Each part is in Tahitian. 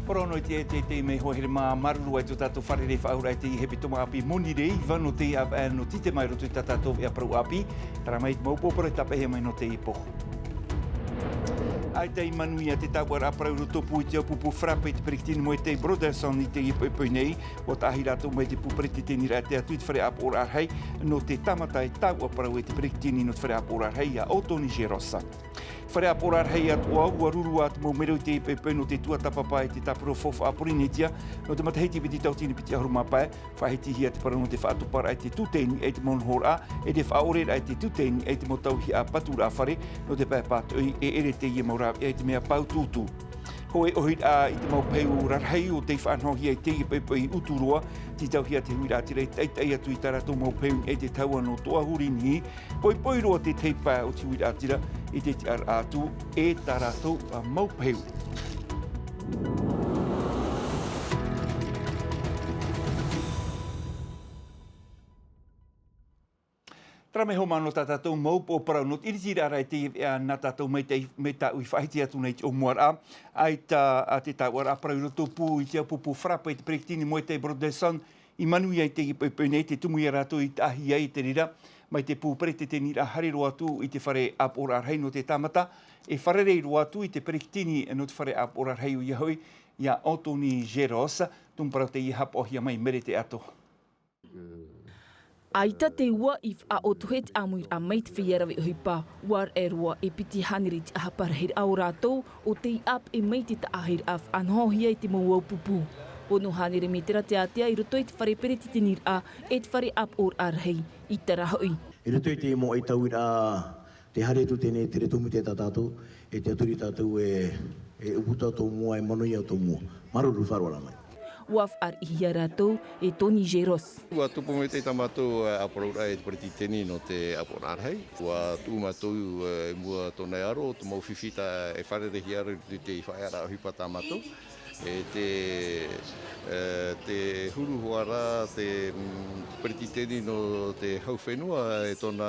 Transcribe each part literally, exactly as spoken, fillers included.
Parau noa i te, te, te mea hoa here mā, māuruuru atu i tō tātou fārerei faʻaora i te hepetoma ʻāpī Monirē, i vano te avaʻe nō Titema i roto i tā tātou veʻa parau ʻāpī, terā mai te mau upoʻo parau e tāpeʻahia mai nō teie pō. ʻAita i manuia te tāuʻaraʻa parau i roto pū i te au pupu Frappe i te peretiteni Moetai Brotherson i teie poʻipoʻi nei, ʻua taʻahi rātou mai te pū peretiteniraʻa e tae atu i te fare ʻāpoʻoraʻa rahi nō te tāmata e tāuʻa parau e te peretiteni nō te fare ʻāpoʻoraʻa rahi, iā Otoni Geros. Fare ʻāpoʻoraʻa rahi atoʻa, ʻua ruru ā te mau mero i teie poʻipoʻi nō te tuatāpapa e te tāpura faufaʻa Pōrīnetia, nō te matahiti piti tauatini piti ʻahuru mā pae, faʻahitihia te parau nō te faʻatoparaʻa i te tūtēni e te mau nohoraʻa, e te faʻaʻoreraʻa i te tūtēni e te mau tauihaʻa paturaʻa fare, nō te pae pātoʻi e ʻere teie mau rāveʻa i te mea pāutuutu. Hōʻē ʻohiraʻa i te mau peu rarahi ʻo tei faʻanahohia i teie poʻipoʻi utu roa, tītauhia te huiraʻatira i taʻitaʻi atu i tā rātou mau peu e te tahua nō Toʻahuri Nihi, poʻipoʻi roa te tahi pae o te huiraʻatira i te tiʻaraʻa atu e tā rātou mau peu. Terā mai hoʻi nō tā tātou mau upoʻo parau nō te ʻiritiraʻa ra i teie veʻa nā tātou mai te, mai tāʻu i faʻahiti atu nei i te ʻōmuaraʻa. ʻAita ā te tāuʻaraʻa parau i roto pū i te au pupu Frappe i te peretiteni Moetai Brotherson, i manuia i teie poʻipoʻi nei, te tumu iā rātou i taʻahi ai i te reira, mai te pū peretiteniraʻa haere roa atu i te fare ʻāpoʻoraʻa rahi nō te tāmata, e fārerei roa atu i te peretiteni nō te fare ʻāpoʻoraʻa rahi ʻoia hoʻi, iā Otoni Geros, tumu parau teie haʻapaʻohia mai Merete Ato. ʻAita te ua i faʻaʻotohe te ʻāmuiraʻa mai te feiā rave ʻohipa, ʻua raʻe roa e piti hānere te ʻāparahi raʻa o rātou, ʻo tei ʻāpeʻe mai te taʻahiraʻa faʻanahohia e te mau au pupu. Ono hānere mētera te ātea i roto i te fare peretiteniraʻa e te fare ʻāpoʻoraʻa rahi, i terā hoʻi. I roto i te mau ʻaitauiraʻa, te haere atu teie nei te reira tōmite tā tātou, e tiʻaturi tātou e, e ʻuputa tō mua, e manuia tō mua. Māuruuru faʻaroaraʻa mai. ʻUa fāriʻihia rātou e Tony Geros. ʻUa tupu mai te, tā mātou, ā, ʻāpoʻoraʻa e te peretiteni nō te ʻāpoʻoraʻa rahi. ʻUa tuʻu mātou, ā, i mua tōna e aro, te mau fifi tā e fārereihia ra i te faʻaearaʻa ʻohipa tā mātou. E te, ā, te huru hoʻi ra, te, mm, peretiteni nō te hau fenua, e tōna,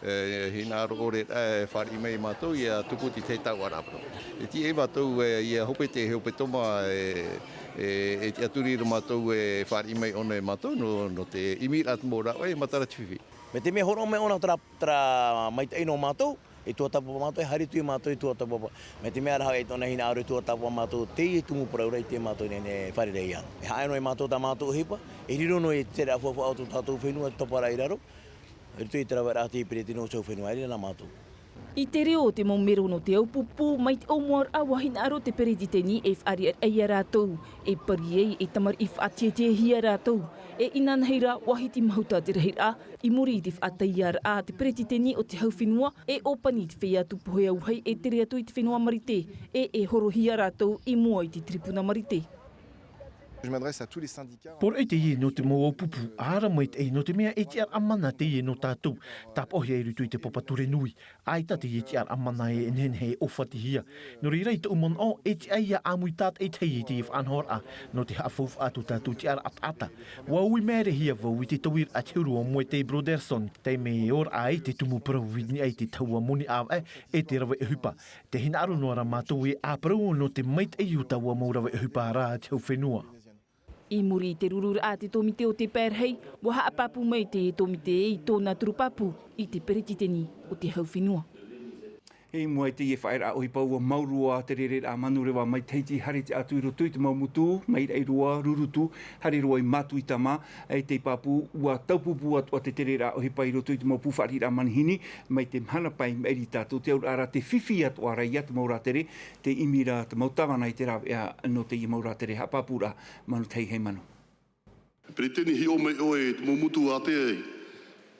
ā, hinaʻaro ʻore, ā, e fāriʻi mai mātou, ʻia tupu i te tāuʻaraʻa parau. E tiʻa mātou, ā, ʻia hope te hepetoma, e, e, e tiʻaturi ra mātou, e fāriʻi mai ʻōna e mātou, nō, nō te ʻimiraʻa te mau rāveʻa, e matara te fifi. Mai te mea hōroʻa mai ʻōna terā, terā maitaʻi nō mātou, e tuatāpapa mātou, e haere atu ia mātou e tuatāpapa. Mai te mea ra hoʻi e tōna hinaʻaro e tuatāpapa mātou, teie tumu parau ra i te mātou nei, nei fārereihia. E haʻaʻino e mātou tā mātou ʻohipa, e riro noa i te tere ʻāfaʻafaʻa o tō tātou fenua, te taparaʻa i raro. I roto i te raveraʻa te peretiteni o te hau fenua, e riro nā mātou. I te reo o te mau mero nō te au pupu, mai te ʻōmuaraʻa ʻua hinaʻaro te peretiteni e fāriʻiraʻa ia rātou, e pari ai e tamariʻi faʻatietiehia rātou. E inanahi rā, ʻua hiti mahuta te rahiraʻa, i muri i te faʻataiaraʻa a te peretiteni o te hau fenua, e ʻōpani te feiā tupu hōʻē auahi e tere atu i te fenua Marite, e, e horohia rātou i mua i te tiripuna Marite. Je m'adresse à tous les syndicats. Poroʻi teie nō te mau au pupu, ʻaore mai teie nō te mea e tiʻaraʻa mana teie nō tātou, tāpaʻohia i roto i te papa ture nui. ʻAita teie tiʻaraʻa mana e nehenehe e ʻōfatihia. Nō reira i tōʻu manaʻo, e tiʻa ia ʻāmui tātaʻitahi i teie faʻanahoraʻa, nō te haʻafaufaʻa tō tātou tiʻaraʻa taʻata. ʻUa ui maere hia vau i te tauiraʻa te huru o Moetai Brotherson, taime e ora ai te tumu parau i niʻa i te tahua moni ʻāvaʻe e te rave ʻohipa. Tē hinaʻaro noa ra mātou e ʻāparau nō te maitaʻi o taua mau rave ʻohipa ra te hau fenua. I muri i te rururaʻa a te tōmite o te pae rahi, ʻua haʻapāpū mai te tōmite i tōna turu pāpū i te peretiteni o te hau fenua. I mua i teie faʻaearaʻa ʻohipa, ʻua mau roa te rereraʻa manureva mai te matahiti haere atu i roto i te mau motu, mai Raʻiroa, Rurutu, haere roa i Matuita mā, e te pāpū, ʻua taupupū atoʻa te rereraʻa ʻohipa i roto i te mau pū fāriʻiraʻa manihini, mai te mahana pae i maʻiri tātou, te auraʻa ra te fifi atoʻa ra ia te mau rātere, te ʻimi ra te mau tāvana i te rāveʻa nō teie mau rātere. Haʻapāpūraʻa, Manu Tahi Heimanu. Peretiteni, hiʻo mai ʻoe i te mau motu ātea i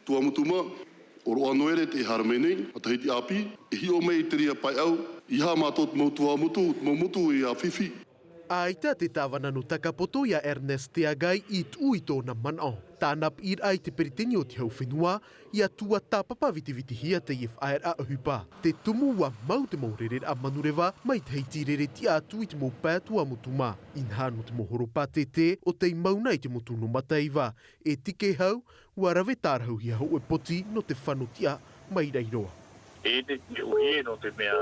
Tuamotu mā, ʻo Roanoa ʻere tē haere mai nei, matahiti ʻāpī, e hiʻo mai i te reira pae ʻau, ʻeiaha mātou te mau Tuamotu, te mau motu ʻia fifi. ʻAita te tāvana nō Takapoto iā Ernest Teagai i tuʻu i tōna manaʻo. Tāna piʻiraʻa i te peretiteni o te hau fenua, ʻia tuatāpapa vitivitihia teie faʻaearaʻa ʻohipa. Te tumu ʻua mau te mau rereraʻa manureva, mai te matahiti rere tiʻa atu i te mau pae Tuamotu mā. Inaha nō te mau horopātete, ʻo tei mau na i te motu nō Mataiva, e Tikehau, ʻua rave tārahuhia hōʻē poti nō te fano tiʻa mai Raʻiroa. E te, te ʻuhie nō te mea,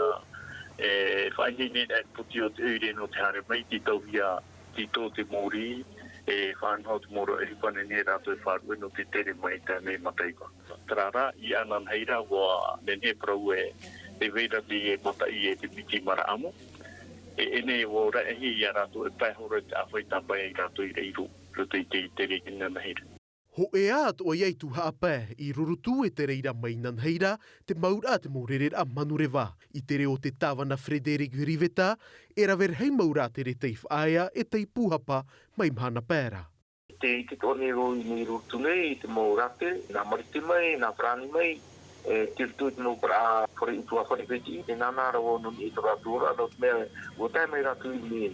E faʻaineine e poti o te ʻoire nō te haere mai, tei tauhia, tei tō te mōrī, e faʻanaho te mōrī e hupane nei rātou e faʻaruʻe nō te tere mai i te mea mataiva. Terā rā, i ʻananahi ra, ʻua nehenehe parau e, e vai ra te mataʻi e te piti maraʻa amo. E, e nei ʻua ora e hia ia rātou e pae hora i te ʻāfai tāpae i rātou i reira, roto i te, te reira i ʻananahi ra. Hōʻē atoʻa ia i tū haʻapae, i Rurutu e te reira mai ʻananahi ra, te mauraʻa te mau rereraʻa manureva. I te reo o te tāvana Frederic Rivetta, e rave rahi mau rātere tei faʻaea e tei pūhapa mai mahana pae ra. Te, i te toʻa nei rō i nei Rurutu nei, i te mau rātere, nā Marite mai, nā Farāni mai, e, tei roto i te mau paraʻa fare ʻutuāfare Fiti, e nānā rā ʻua nō niʻa i tō rātou ora, nō te mea, ʻua tae mai rātou i nei,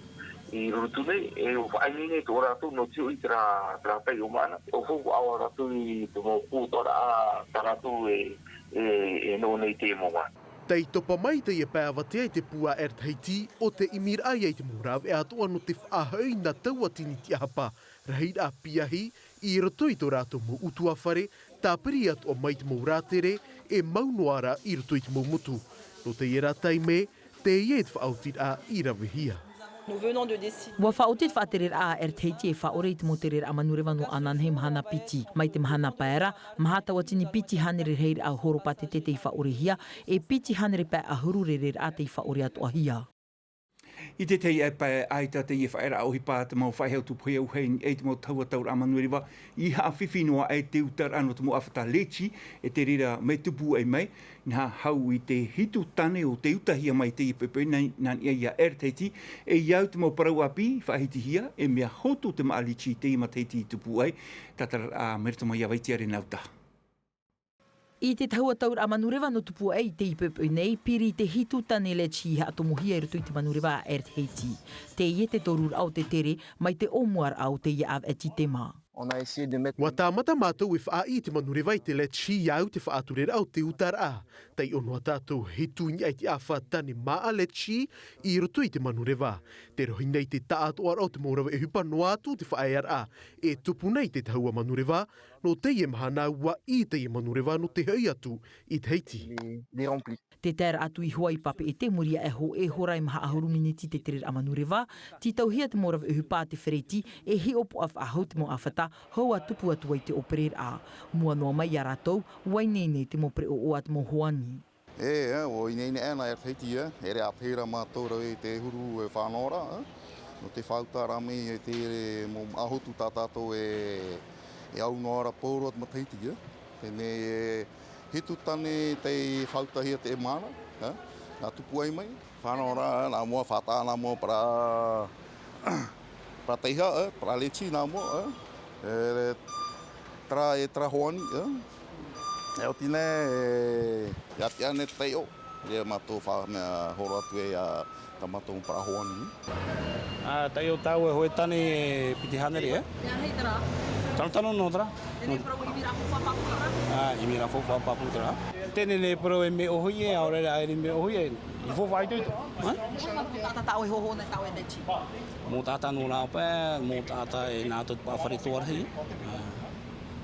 i Rurutu nei, e, ʻua faʻaineine nei tō rātou, nō te ʻoʻi terā, terā taiʻo māʻa, ʻua faufaʻa rātou i te mau pūtoʻaraʻa, tā rātou e, e, e noho nei i teie mau mahana. Tei topa mai teie pae avatea i te pū Air Tahiti, ʻo te ʻimiraʻa ia i te mau rāveʻa atoʻa nō te faʻahoʻi i nā tauatini tiʻahapa, rahiraʻa piahi, i roto i tō rātou mau ʻutuāfare, tāpiri atoʻa mai te mau rātere, e mau noa ra i roto i te mau motu. Nō teie rā taime, teie te faʻaotiraʻa i ravehia. Nous venons de décider. ʻUa faʻaoti te faʻatereraʻa a Air Tahiti e faʻaʻore i te mau tereraʻa manureva nō ʻananahi mahana piti. Mai te mahana pae ra, maha tauatini piti hānere rahiraʻa horopātete tei faʻaʻorehia, e piti hānere pae ʻahuru rereraʻa tei faʻaʻore atoʻahia. I te tahi pae ʻaita teie faʻaearaʻa ʻohipa a te mau faʻehau tūpohe auahi i niʻa i te mau tahua tauraʻa manureva, i haʻafifi noa aʻe te utaraʻa nō te mau ʻāfata Lecce, e te reira mea tupu ai mai, nā hau i te hitu tane o te utahia mai teie poʻipoʻi nei, nā niʻa ia Air Tahiti, e i au te mau parau ʻāpī, faʻahitihia, e mea hotu te māʻa Lecce i teie matahiti i tupu ai, tātararaʻa Meretoma Iavaiti Arenauta. I te tahua tauraʻa manureva nō tupu ai i teie poʻipoʻi nei, piri te hitu tane Lecce i haʻatomohia i roto i te manureva a Air Tahiti. Teie te toruraʻa o te tere, mai te ʻōmuaraʻa o teie ʻāvaʻe Titema. On a essayé de mettre. ʻUa tāmata mātou e faʻaʻī i te manureva i te Lecce i au te faʻatureraʻa o te utaraʻa. Taiʻo noa tātou e hitu i niʻa i te ʻāfa tane māʻa Lecce i roto i te manureva. Tē rohi nei te taʻatoʻaraʻa o te mau rave ʻohipa noa atu te faʻaearaʻa e tupu nei i te tahua manureva, nō teie mahana ʻua ʻī teie manureva nō te hoʻi atu i Tahiti. Il est, il est rempli. Tē tae ra atu iho ā i Papeʻete, muri aʻe hōʻē hora e maha ʻahuru miniti te tereraʻa manureva, tītauhia te mau rave ʻohipa a te fereti, e hiʻopoʻa faʻahou te mau ʻāfata, hou ā tupu atu ai te ʻōpereraʻa. Mua noa mai ia rātou, ʻua ineine te mau pereʻoʻo a te mau hoani. E, e, ʻua ineine ʻē nā Air Tahiti, e, e ʻere ʻātahi ra mātou rave i te huru e fānaʻo ra, e, nō te faʻautaraʻa mai i te mau māʻa hotu tā tātou e, e au noa ra pauroa te matahiti, e. Teie nei e hitu tane tei faʻautahia te māʻa, e, nā tupu ai mai, fānaʻo ra, nā mua faʻataʻa, nā mua parau, parau taiha, e, parau Lecce, nā mua, e, e, terā, e terā hoani, e. E oti nei, e, ʻia tiʻa nei te taiʻo, e mātou faʻa-, mea horo atu e ia tā mātou parau hoani. Ā, taiʻo tāua e hōʻē tane piti hānere, e? Ia, hei terā. Tano, tano nō terā. Teie nei parau ʻimiraʻa faufaʻa pāpū terā. Ā, ʻimiraʻa faufaʻa pāpū terā. Teie nei parau e mea ʻōhie, ʻaore rā e mea ʻōhie, i faufaʻa itoito. Ā? Mau taʻata tāʻoe hohona, tāʻoe Lecce. Mau taʻata nō rāpae, mau taʻata e nā atu te paʻa fare toa rahi. Ā,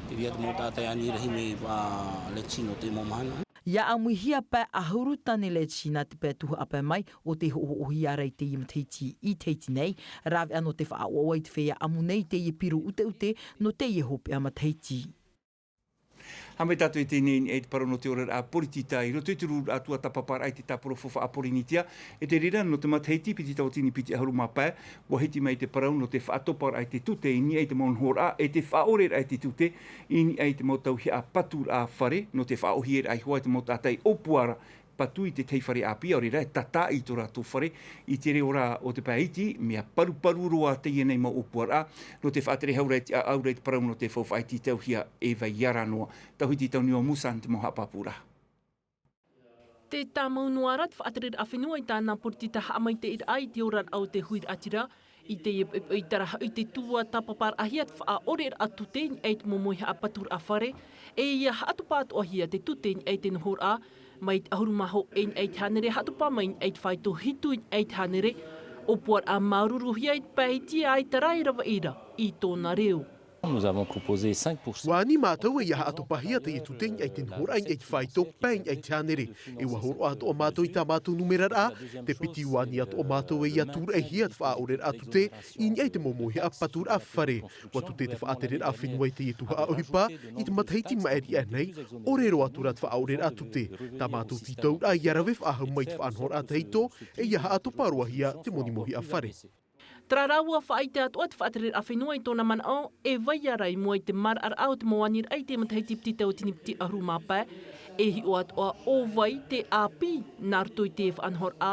te reira te mau taʻata e ani rahi mai paʻa Lecce nō te mau mahana. ʻIa ʻāmuihia pae ʻahuru tane Lecce nā te pae tuhaʻa pae mai, ʻo tē hoʻohoʻohia ra i teie matahiti i Tahiti nei, rāveʻa nō te faʻaʻoaʻoa i te feiā ʻamu nei i teie piro ʻuteʻute nō teie hopeʻa matahiti. Haʻamau tātou i teie nei i te parau nō te oraraʻa poritita i roto i te rūraʻa tuatāpaparaʻa i te tāpura faufaʻa Pōrīnetia, e te reira nō te matahiti piti tauatini piti ʻahuru mā pae, ʻua hiti mai te parau nō te faʻatoparaʻa i te tute i niʻa i te mau nohoraʻa, e te faʻaʻoreraʻa i te tute i niʻa i te mau tauihaʻa paturaʻa fare, nō te faʻaʻōhieraʻa iho ā i te mau taʻata e ʻōpua ra patu i te tahi fare ʻāpī, ʻaore rā e tātaʻi i tō rātou fare. I te reo rā o te pae iti, mea paruparu roa teie nei mau ʻōpuaraʻa, nō te faʻatere hau ra i te ʻāʻau ra i te parau nō te faufaʻa e tītauhia e vai ra noa. Tauhiti Tauniua Musan te mau haʻapāpūraʻa. Tē tāmau noa ra te faʻatereraʻa fenua i tāna poritita haʻamaitaʻiraʻa i te oraraʻa o te huiraʻatira, i teie poʻipoʻi, terā hoʻi te tuatāpaparaʻahia te faʻaʻoreraʻa tute i niʻa i te mau mauihaʻa paturaʻa fare, e ʻia haʻatopa atoʻahia te tute i niʻa i te nohoraʻa, mai te ʻahuru mā hōʻē i niʻa i te hānere, haʻatopa mai i niʻa i te faito hitu i niʻa i te hānere, ʻōpuaraʻa māuruuruhia i te pae iti, ʻaita rā e ravaʻi ra i tōna reo. Nous avons proposé cinq pour cent. Ua ani mātou e ia haʻatopahia teie tute i niʻa i te nohoraʻa, i niʻa i te faito, pae i niʻa i te hānere. E ua hōroʻa atoʻa mātou i tā mātou numeraraʻa, te piti ua ani atoʻa mātou e ia tūraʻihia te faʻaʻoreraʻa tute i niʻa i te mau mauhaʻa paturaʻa fare. Ua tute te faʻatereraʻa fenua i teie tuhaʻa ʻohipa i te matahiti maʻiri aʻe nei, ʻore roa atu rā te faʻaʻoreraʻa tute. Tā mātou tītauraʻa ia rave faʻahou mai te faʻanahoraʻa tahito, e ia haʻatopa roahia te moni mauhaʻa fare. Terā rā ua faʻaʻite atoʻa te faʻatereraʻa fenua i tōna manaʻo, e vai ia rā i mua i te maraʻaraʻa o te mau aniraʻa i te matahiti piti tauatini piti ʻahuru mā pae, e hiʻo atoʻa ʻo vai te ʻāpī nā roto i te faʻanahoraʻa.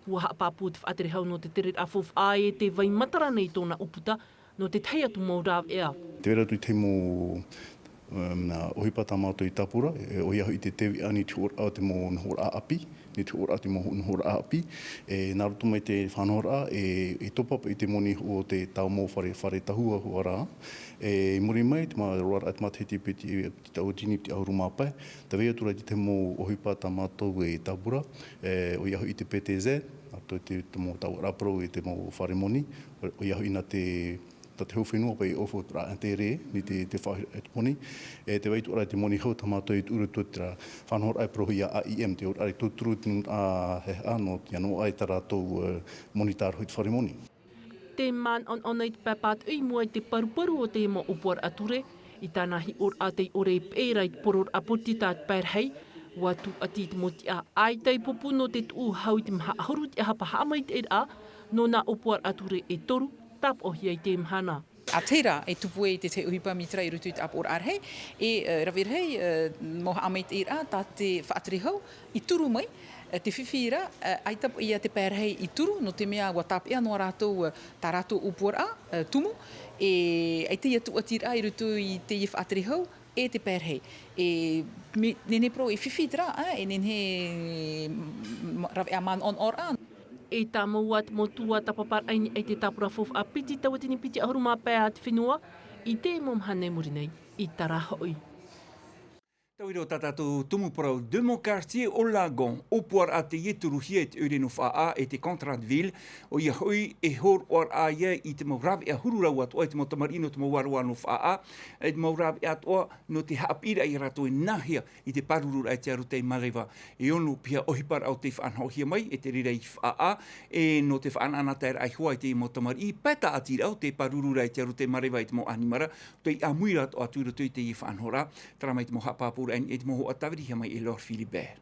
Ua haʻapāpū te faʻaterehau nō te tereraʻa faufaʻa e te vai matara nei tōna ʻūputa nō te tahi atu mau rāveʻa. Te vera atu i te mau, um, ʻohipa tā mātou i tāpura, e, ʻoia hoʻi te teviʻa i te hōroʻa o te mau nohoraʻa ʻāpī, i te hōroʻa o te mau nohoraʻa ʻāpī, e, nā roto mai te faʻanahoraʻa, e, e topa paʻi te moni o te tau mau fare, fare tahua hoʻi rā, e, i muri mai, te mā-, roaraʻa te matahiti piti, piti tauatini piti ʻahuru mā pae, tē vai atu ra i te mau ʻohipa tā mātou e tāpura, e, ʻoia hoʻi te P T Z, nā roto i te, te mau taoʻa parau i te mau fare moni, ʻoia hoʻi nā te, tā te hau fenua paʻi ʻo fo rā te re, i te, te faʻaʻite moni, e tē vai atu ra te moni hau tā mātou i tuʻu i roto i terā faʻanahoraʻa e parauhia A I M, te oraraʻa tūturu i te nūnaʻa, e, ʻano, te ʻano ʻai tā rātou, e, moni tārahu i te fare moni. Te manaʻonaʻo i te pae pātoʻi i mua i te paruparu o te mau ʻōpuaraʻa ture, i tāna hiʻoraʻa tei ʻore e peʻe ra i te poroʻraʻa pōtita te pae rahi, ua tūʻati i te mau tiʻa ʻaita i pupu nō te tuʻu hau i te maha ʻahuru tiʻahapa haʻamaitaʻiraʻa, nō nā ʻōpuaraʻa ture e toru, tāpaʻohia i te mahana. A terā, e tupu ai te tahi ʻohipa mītera i roto i te ʻāpoʻoraʻa rahi, e, e, rave rahi, e, mau haʻamaitaʻiraʻa, tā te faʻaterehau, i turu mai, e, te fifi ra, e, ʻaita paʻi ia te pae rahi i turu, nō te mea ua tāpeʻa noa rātou, e, tā rātou ʻōpuaraʻa, e, tumu, e, ʻaita ia tūʻatiraʻa i roto i teie faʻaterehau, e te pae rahi. E, me, nehenehe parau e fifi terā, e, e nehenehe, m-, m-, rāveʻa manaʻonaʻoraʻa. E tāmau ā te mau tuatāpaparaʻa i niʻa i te tāpura faufaʻa piti tauatini piti ʻahuru mā pae a te fenua, i te mau mahana i muri nei, i terā hoʻi. Tauiro tā tātou tumu parau, De mon quartier au lagon, ʻōpuaraʻa tei turuhia e te ʻoire nō Faʻaʻā, e te contrat de ville, ʻoia hoʻi e hōroʻaraʻa ia i te mau rāveʻa huru rau atoʻa i te mau tamariʻi nō te mau aroā nō Faʻaʻā, e te mau rāveʻa atoʻa nō te haʻapiʻiraʻa ia rātou e nāhea i te pārururaʻa i te arutai mareva. E ono piha ʻohiparaʻa o tei faʻanahohia mai, e te reira i Faʻaʻā, e nō te faʻanaʻanataeraʻa iho ā i te mau tamariʻi, pae tāʻatiraʻa o te pārururaʻa i te arutai mareva i te mau ʻanimara, tei ʻāmui rātou atu i roto i teie faʻanahoraʻa, terā mai te mau haʻapāpūraʻa i niʻa i te mau hoʻa tāvirihia mai e Laure Philibert.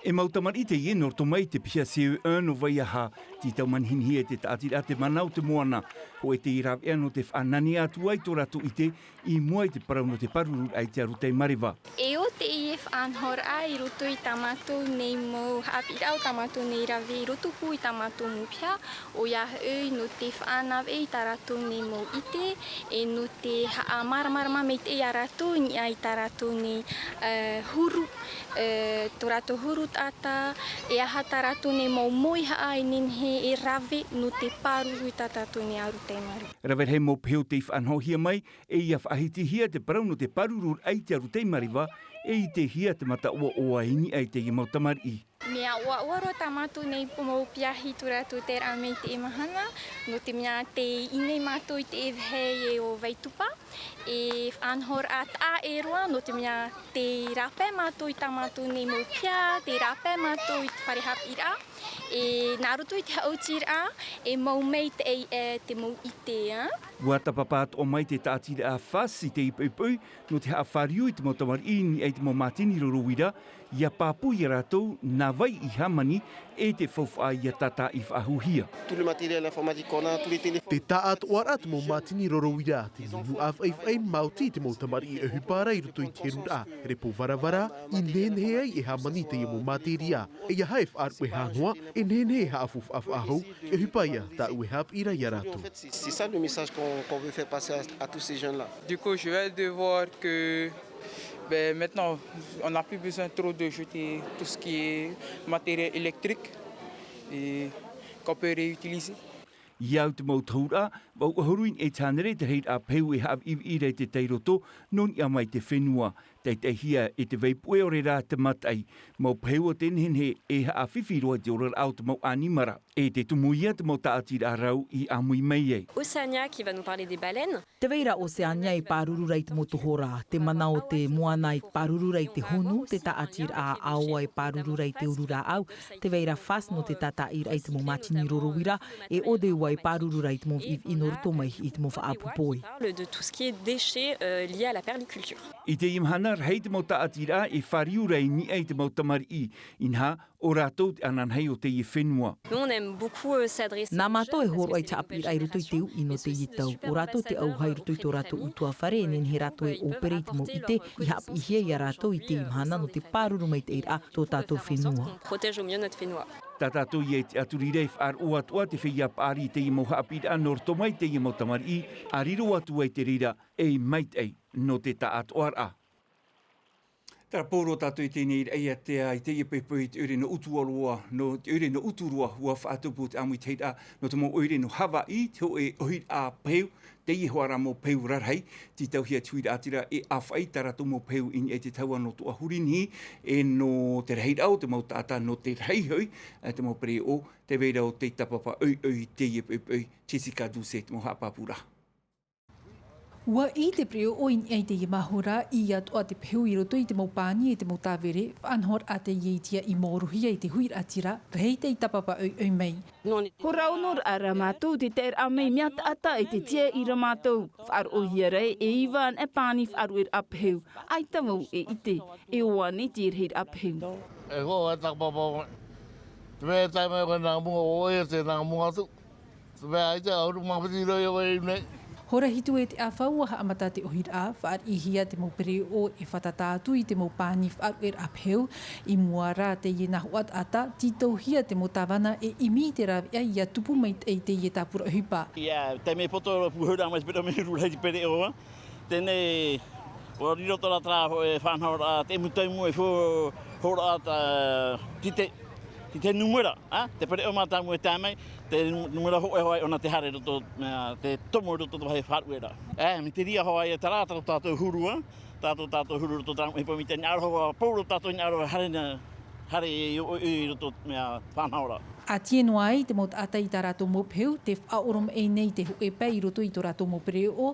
E mau tamariʻi teie nō roto mai i te piha C E un nō Vaiaha, tei tau manihinihia e te tāʻatiraʻa Te Mana o te Moana, hōʻē tei rāveʻa nō te faʻananea atu ai tō rātou ʻite i mua i te parau nō te pārururaʻa i te arutai mareva. E ʻo teie faʻanahoraʻa i roto i tā mātou nei mau haʻapiʻiraʻa, o tā mātou nei rave i roto pū i tā mātou mau piha, ʻoia hoʻi nō te faʻanaveʻa i tā rātou nei mau ʻite, e nō te haʻamāramarama maitaʻi ia rātou i niʻa i tā rātou nei, e, huru, e, tō rātou huru taʻata, e aha tā rātou nei mau mauhaʻa e nehenehe e rave nō te pāruru i tā tātou nei arutai mareva. Rave rahi mau peho tei faʻanahohia mai, e ia faʻahitihia te parau nō te pārururaʻa i te arutai mareva, e ʻitehia te mataʻuaʻua i niʻa i teie mau tamariʻi. Mea ʻoaʻoa roa tā mātou nei mau piahi tō rātou taeraʻa mai i teie mahana, nō te mea tei ʻī nei mātou i te vāhi e ʻo Vaitupa, e faʻanahoraʻa taʻa ʻē roa, nō te mea tei rāpae mātou i tā mātou nei mau piha, tei rāpae mātou i te fare haʻapiʻiraʻa, e nā roto i te haʻautiraʻa, e mau maitaʻi, e, te mau ʻite, ā. Ua tāpapa atoʻa mai te tāʻatiraʻa FAST i te poʻipoʻi, nō te haʻafāriu i te mau tamariʻi i niʻa i te mau mātini roro uira, ʻia pāpū ia rātou nā vai i hāmani, e te faufaʻa ʻia tātāʻi faʻahouhia. Tout le matériel informatique qu'on a, tous les téléphones. Te taʻatoʻaraʻa te mau mātini roro uira, te nūnaʻa faʻaifaʻi maoti i te mau tamariʻi ʻohipa ra i roto i te heruraʻa, repo varavara, i nehenehe ai e hāmani i teie mau materia, e ʻeiaha e faʻaruʻe hā noa, e nehenehe e haʻafaufaʻa faʻahou, e ʻohipa ia, tāʻu e haʻapiʻi ra ia rātou. C'est ça le message qu'on, qu'on veut faire passer à, à tous ces jeunes-là. Du coup, je viens de voir que, ben, maintenant, on n'a plus besoin trop de jeter tout ce qui est matériel électrique et qu'on peut réutiliser. I au te mau tahuraʻa, vau ʻahuru i te hānere te rahiraʻa pehu e haʻaviʻiviʻi ra i te tairoto, nō niʻa mai te fenua. Teiteihia e te vaipuʻe ʻore rā te mataʻi mau peu o te nehenehe e haʻafifi roa i te oraraʻa o te mau ʻanimara. E te tumu ia te mau tāʻatiraʻa rau i ʻāmui mai ai. Océania qui va nous parler des baleines. Te vai ra Oceania e pāruru ra i te mau tohorā, te mana o te moana e pāruru ra i te honu, te tāʻatiraʻa ʻaoa e pāruru ra i te uru rāʻau, te vai ra FAST nō te tātaʻiraʻa i te mau mātini roro uira, e ʻODEUA e pāruru ra i te mau viʻiviʻi nō roto mai i te mau faʻaʻapu poi. Parle de tout ce qui est déchets, euh, liés à la permaculture. I teie mahana rahi te mau tāʻatiraʻa e fāriu ra i niʻa i te mau tamariʻi, inaha ʻo rātou te ananahi o teie fenua. Nous, on aime beaucoup, euh, s'adresser aux jeunes parce que c'est une nouvelle génération qui, euh, se construit. Nā mātou e hōroʻa i te haʻapiʻiraʻa i roto i te uʻi nō teie tau. ʻO rātou te ʻauha i roto i tō rātou ʻutuāfare, e nehenehe rātou e ʻōpere i te mau ʻite i haʻapiʻihia ia rātou i teie mahana nō te pāruru maitaʻiraʻa tō tātou fenua. Faire en sorte qu'on protège au mieux notre fenua. Tā tātou ia e tiʻaturi ra e faʻaroʻo atoʻa te feiā paʻari i teie mau haʻapiʻiraʻa nō roto mai teie mau tamariʻi, ʻa riro atu ai te reira ei maitaʻi nō te taʻatoʻaraʻa. Terā pauroa tātou i teie nei raʻiātea i teie poʻipoʻi i te ʻoire nō Uturoa, nō te ʻoire nō Uturoa, ʻua faʻatupu te ʻāmuitahiraʻa nō te mau ʻoire nō Havaiʻi, te hōʻē ʻohiraʻa peu, teie hoʻi rā mau peu rarahi, tītauhia te huiraʻatira e ʻāfaʻi tā rātou mau peu i niʻa i te tahua nō Toʻahurinihi, e nō te rahiraʻa o te mau taʻata nō te rahi hoʻi, e te mau pereʻoʻo, te vai ra ʻo tei tāpapa ʻoiʻoi i teie poʻipoʻi, Jessica Doucet, te mau haʻapāpūraʻa. ʻUa ʻī te pereʻoʻo i niʻa i teie mahora, ʻī atoʻa te peu i roto i te mau pani e te mau tāvere, faʻanahoraʻa teie i tiaʻi maorohia i te huiraʻatira, rahi tei tāpapa ʻoiʻoi mai. Hora ono ra mātou te taeraʻa mai mea taʻata e te tiaʻi ra mātou. Faʻaroʻohia ra e iva anaʻe pani faʻaruʻeraʻa peu, ʻaita vau e ʻite, e ʻoaʻoa nei te rahiraʻa peu. E hoʻo e tāpapa mai. Te mea e tae mai koe nā mua, ʻo ʻoe e te nā mua atu. Te mea ʻaita, ʻahuru mā piti roa ʻoe i ʻō nei. Hora hitu e te ʻāfa ʻua haʻamata te ʻohiraʻa, fāriʻihia te mau pereʻoʻo e fātata atu i te mau pani faʻaruʻeraʻa peu, i mua ra teie nā hoʻataʻata, tītauhia te mau tāvana e ʻimi i te rāveʻa ʻia tupu maitaʻi teie tāpura ʻohipa. ʻIa, taime e poto pūhau ra mai te pereʻoʻo, mai huru rahi te pereʻoʻo, teie nei, ʻua riro atoʻa ra terā hōʻē faʻanahoraʻa, te mutaimu e hō-, hōroʻa tā, tite, tite numera, ā, te pereʻoʻo mātāmua e tae mai, te nu-, numera hōʻē hoʻi ʻōna te haere roto, ā, te tomo roto te vāhi faʻaruʻeraʻa. Ā, mai te reira hoʻi ia terā, tā tātou huru, ā, tā tātou huru roto terā mau ʻohipa, mai te hinaʻaro hoʻi, pauroa tātou hinaʻaro haere na, haere i, i, i roto, ā, faʻanahoraʻa. ʻA tīaʻi noa ai te mau taʻata i tā rātou mau peu, tē faʻaoromaʻi nei te hōʻē pae i roto i tō rātou mau pereʻoʻo,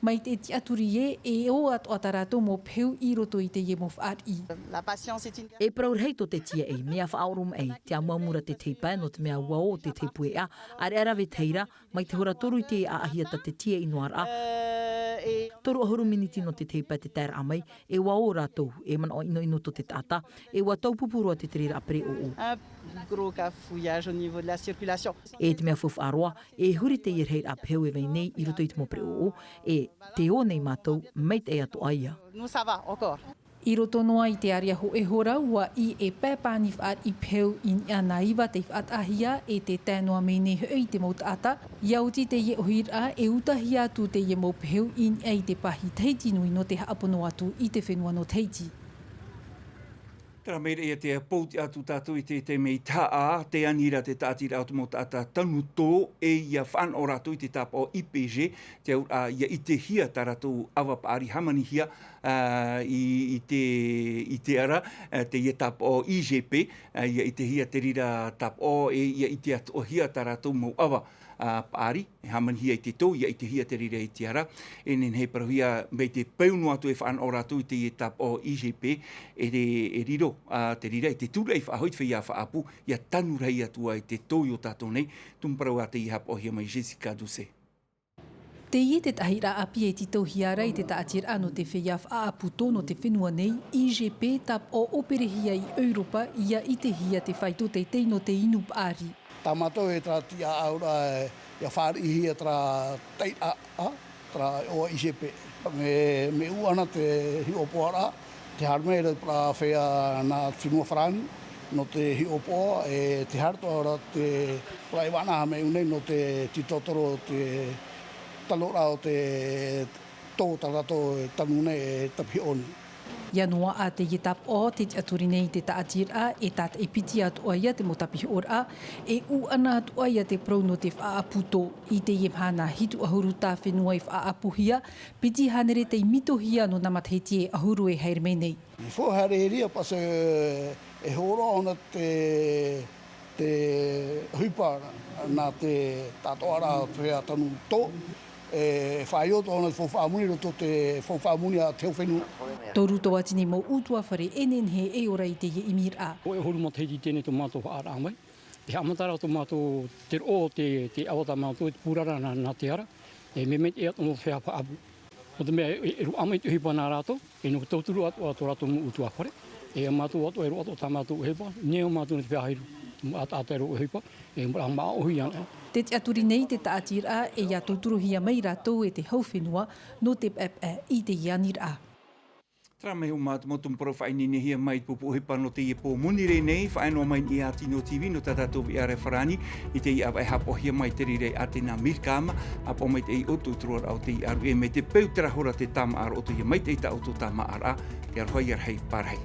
mai te tiʻaturi ē, e ō atoʻa tā rātou mau peu i roto i teie mau fāriʻi. La patience est une... E parau rahi tō te tiaʻi, mea faʻaoromaʻi, te amuamura te tahi pae, nō te mea ʻua ō te tahi pueʻa, ʻāreʻa rave te reira, mai te hora toru i te ʻāʻahia tā te tiaʻi noa ra. Euh, et... Toru ʻahuru miniti nō te tahi pae te taeraʻa mai, e ʻua ō rātou, e manaʻo ʻinoʻino tō te taʻata, e ʻua taupupu roa te tereraʻa pereʻoʻo. Un gros cafouillage au niveau de la circulation. E te mea faufaʻa roa, e huri teie rahiraʻa peu e vai nei i roto i te mau pereʻoʻo, e tē ō nei mātou, maitaʻi atoʻa ia. Nous, ça va encore. I roto noa i te ārea hōʻē hora, ʻua ʻī e pae pani fāriʻi peu i niʻa nā iva tei faʻataʻahia, e tē tae noa mai nei hoʻi te mau taʻata, ʻia oti teie ʻohiraʻa, e utahia atu teie mau peu i niʻa i te pāhi Tahiti Nui nō te haʻapono atu i te fenua nō Tahiti. Terā mai ra ia te pōti atu tātou i te, te mea i taha, tē ani ra te tāʻatiraʻa o te mau taʻata tanu tō, e ʻia fānaʻo rātou i te tāpaʻo I P G, te auraʻa ʻia ʻitehia tā rātou ʻava paʻari hāmanihia, ā, i, i te, i te ara, ā, teie tāpaʻo I G P, ā, ʻia ʻitehia te reira tāpaʻo, e ʻia ʻite atoʻahia tā rātou mau ʻava, ā, paʻari, e hāmanihia i te tō, ʻia ʻitehia te reira i te ara, e nehenehe e parauhia mai te peu noa atu e fānaʻo rātou i teie tāpaʻo I G P, e re-, e riro, ā, te reira i te tūraʻi faʻahou i te feiā faʻaʻapu, ʻia tanu rahi atu ai te tō i ō tātou nei, tumu parau ā teie haʻapaʻohia mai Jessica Doucet. Teie te tahiraʻa ʻāpī e tītauhia ra i te tāʻatiraʻa nō te feiā faʻaʻapu tō nō te fenua nei, I G P, tāpaʻo ʻōperehia i ʻEuropa, ʻia ʻitehia te faito teitei nō te inu paʻari. Tā mātou e terā tiʻaʻauraʻa, ʻia fāriʻihia terā tahiraʻa, terā ʻoa I G P. Mea, mea ʻū ana te hiʻopoʻaraʻa, tē haere mai ra te parau feiā nā te fenua Farāni, nō te hiʻopoʻa, e tē haere atoʻa ra te parau e vānaʻa mai ʻō nei nō te tītotoro te tanoraʻa o te tō tā rātou e tanu nei e tāpaʻo nei. Ia noa ā teie tāpaʻo, te tiʻaturi nei i te tāʻatiraʻa, e tātaʻi piti atoʻa ia te mau tāpihoʻoraʻa, e ʻūʻana atoʻa ia te parau nō te faʻaʻapu tō. I teie mahana hitu ʻahuru tā fenua i faʻaʻapuhia, piti hānere tei mitohia nō nā matahiti e ʻahuru e haere mai nei. I fō haere ria pase e hōroʻa ʻōna te, te ʻohipa nā te tātoʻaraʻa o te feiā tanu tō, e faʻaio tō ʻōna te faufaʻa moni roto te faufaʻa moni a te hau fenua. Toru tauatini mau ʻutuāfare e nehenehe e ora i teie ʻimiraʻa. ʻOe ʻahuru matahiti i teie nei tō mātou haʻaraʻa mai. E haʻamata ra tō mātou te roʻo, te, te ʻava tā mātou, te pūrara nā, nā te ara, e mea maitaʻi atoʻa nō te feiā faʻaʻapu. Nō te mea, e, e roaʻa mai te ʻohipa nā rātou, e nō te tauturu atoʻa tō rātou mau ʻutuāfare, e a mātou atoʻa e roaʻa atoʻa tā mātou ʻohipa, nehenehe mātou nō te feiā hairu, mau ʻataʻata e roaʻa ʻohipa, e mea maʻa ʻohi ana. Te tiʻaturi nei te tāʻatiraʻa, e ia tauturuhia mai rātou e te hau fenua, nō te paepae i teie aniraʻa. Terā mai hoʻi mātou mau tumu parau faʻaineinehia mai i te pupu ʻohipa nō teie pō moni rē nei, faʻaea noa mai i niʻa i te Tino TV nō tā tātou veʻa ra e farāni, i teie ʻāvaʻe haʻapaʻohia mai te reira i ʻĀtena, Mirkama, ʻapaʻo maitaʻi ʻoutou i te roaraʻa o teie ʻāruʻe, mai te peu terā hora te tāmāʻa roa, ʻoutou ia maitaʻi tā ʻoutou tāmāʻaraʻa, te aroha ia rahi, pārahi.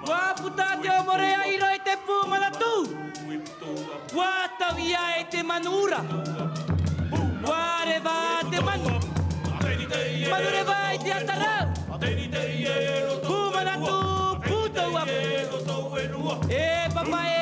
ʻUa puta te ʻōmore i roto i te pū Manatu. ʻUa tauʻi ai te manu ʻura. ʻUa reva te manu. Manu reva i te ata rau. Pū Manatu, pū tauapo. E papa e